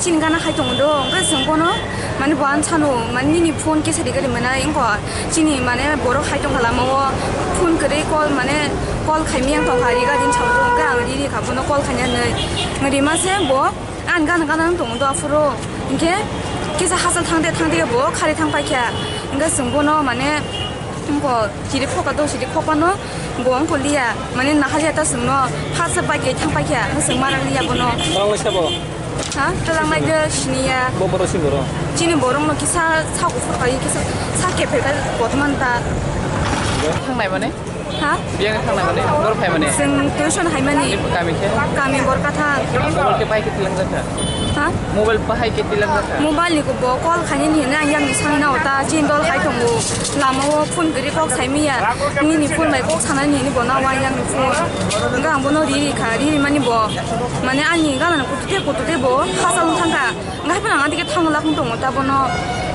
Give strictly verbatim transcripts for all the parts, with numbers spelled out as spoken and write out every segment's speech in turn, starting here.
Chini gana hai tongo do, hwnkhe chwng bono, mane, bo ang sano, mane, nini phone kisa rigari mwnai, wngkha chini, mane, borok hai tongkha lama o, phone kwrwi call, mane, call khaimiyang tongkha, rigari wng salo do, hwnkhe ang riri kha bono call khaina hinwi. Rima se bo, ang gana gana wng tongo do aphuru, hwnkhe kisa hachal thangde thangde bo khari thang paikha, hwnkhe chwng bono, mane, wngkha chiri khokha do, chiri khokphano bo wngkha liya, mane, naharya ta chwngno, hachal bai khe thang paikha, wngkhe chwng marak liya bono. Borok le sabo? Ha? Twlang nai de siniya. Bo borok si borok? Chini borok no kisa sa kuphur kai kisa sa kepher kai botman ta. Thangnai mane? Ha? Biyang thangnai mane? Bor phai mane? Chwng tuition hai mani. Kami khe? Kami Borkathang. Mobile khe pai khe tilang jakha? Ha? Mobile bahai khe tilang jakha? Mobile ni ko bo call khaini ni na yang ni sang na ota chin dol hai tongo. Lama o phone gari kok sai miya. Ni ni phone bai kok sana ni ni bo na wa yang ni phone. Ga ang bono ri ri kha ri ri mani bo. Mane ani gana na kutu te kutu te bo. Hachal thang kha. Ngai pa nang adike thang la khung tongo ta bono.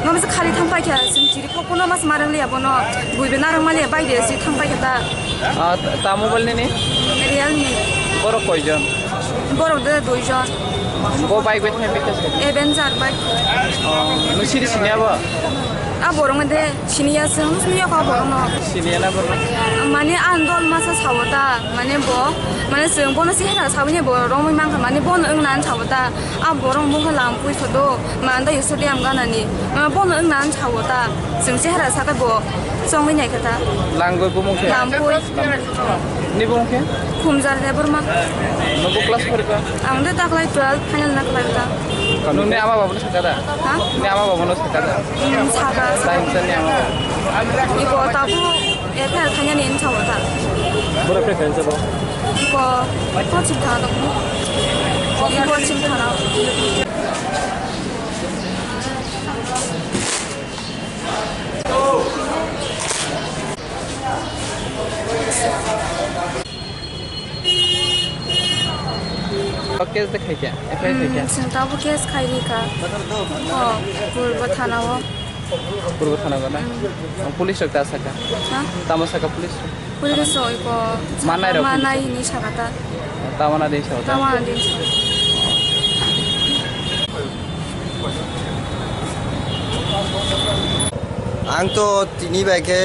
Ngam se khari thang pai kha sim chiri kok bono mas marang liya bono. Bui be narang maliya bai de si thang pai kha ta. Ah, ta, ta mobile nini? Realme. Borok koijon? Borok de duijon. Bo bike bai thang pai kha se? Avenger bike. Oh, nung siri sini abo? A borok de siniya sung siniya kha borok no. Siniya na borok? Mane an dol masa sabo ta. Mane bo, mane chwng bono chehra saboni bo romwi mankha, mane bono wngna an sabo ta. A borok bokhe lam pui thodo, manda yusu de am ganani. Ma bono wngna an sabo ta. Chwng chehra saka bo chongwi naikha ta. Langwi bumung khe? Lam pui. Ni bumung khe? Khumjar de Burma. Nogo class porikha? Ang de taklai twelve final na klai ta. Nungni ama babu no saka da? Ha? Ni ama babu no saka da? Hmm, saka, saka. Time sa ni ama babu. Iko tabu F I R khainani wng sao ta. Boro F I R khainani sabo? Iko, iko chim thana dong. Iko chim thana. Case de khai kya? F I R khai kya? Hmm, chwng tabo case khai ri kha. Oh, Purbo thana o. Purbo thana gana? Hmm. Ang police rok ta saka? Ha? Tamo saka police rok? Police rok iko manai rok manai ni saka ta. Tamo na din saka ta? Tamo na din saka. Ang to tini bai khe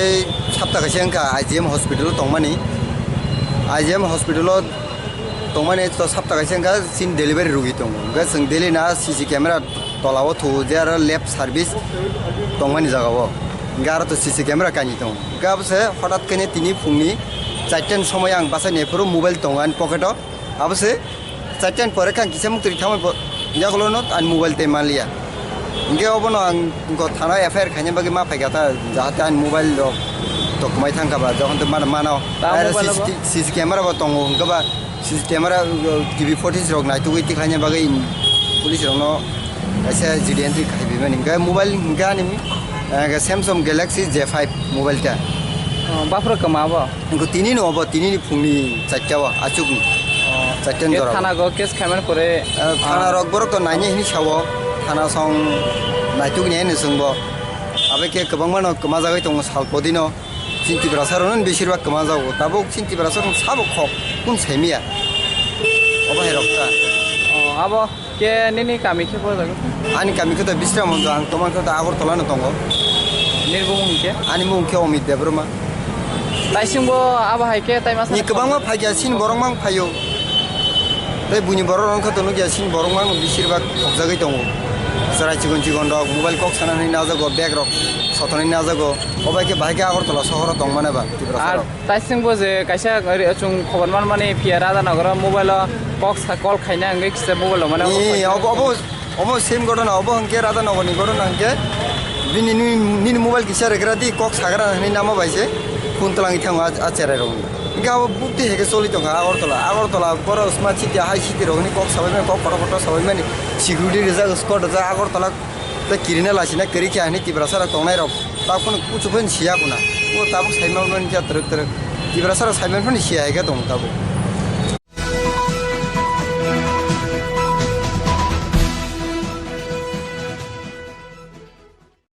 sapta kaisa wngkha I G M hospital o tongmani. I G M hospital o tongmani to sapta kaisa wngkha, chini delivery rugi tongo. Hwnkhe chwng daily na C C camera tola o thuo je aro lab service tongmani jaga o. Hwnkhe aro to C C camera kainwi tongo. Hwnkhe abo se hothat khe tini phungni charta ni somoi ang bachai naiphuru mobile tongo ani pocket o. Abo se charta ni pore khe ang kisa muktwi thangbai bo yagulo no ani mobile tei manliya. Hwnkhe obono ang go thana F I R khaina bagwi ma phaikha ta, jahate ani mobile rok to kwmai thangkha ba, jokhon to mano mano. Ta mobile bo? C C T V, C C camera bo tongo, hwnkhe ba C C camera, uh, T V footage rok naitugwi tikhlaina bagwi police rokno kaisa G D entry khaibimani. Hwnkhe mobile hwnkhe ani, uh, Samsung Galaxy J five mobile ta. Oh, baphro kwma bo? Hwnkhe tini no obo, tini ni phungni charta o, achuk ni. Oh, charta ni jora o. Thana go case khaimani pore, uh, thana rok borok to naina hini sao, thana song naituk ni hini chwngbo. Abe khe kwbangma no kwma jagwi tongo sal podino. Chini Tiprasa rok no besir bak kwma jago. Tabuk chini Tiprasa rok sabo khok kun saimiya. Obo hai rok ta. Oh, abo Ke nini kami khe bo jaga? Ani kami khe to Bisram Hondo, ang tomang khe to Agartala no tongo. Nini bumung khe? Ani bumung khe Omit Debbarma. Taising bo abo hai khe tai masa. Ni kwbangma phaikya, sini borok mang phaio. Tei buini borok rok khe to nukya, sini borok mang bisir bak khokjagwi tongo. Chwrai chikon chikon rok mobile kok sana hinwi najago, bag rok sotonwi najago. Obo hai khe bahai khe Agartala sohoro tongmani ba Tiprasa rok. Taising bo je kaisa ri-, chwng khobor manmani phiya Radhanagaro mobile o kok sa call khaina hwnkhe kisa mobile o mane. Ee, obo, obo, obo same ghotona, obo hwnkhe Radhanagarni ghotona hwnkhe bini nini, nini mobile kisa regra di, kok sagra hwnwi nama bai se phone twlangwi thango a, a cherai rokni. Hwnkhe abo bukti hai khe choli tongkha Agartala, Agartala borok smart city, high city rok hwnwi kok sabai mani, kok kotor kotor sabai mani, security rijak, escort rijak Agartala. Tei kirina lasina kwrwi khe ani Tiprasa rok tongnai rok tabuk phano kuchuk phano siya kuna. O tabuk saima mani khe twrwk twrwk. Tiprasa rok saima phano siya hai khe tong tabuk.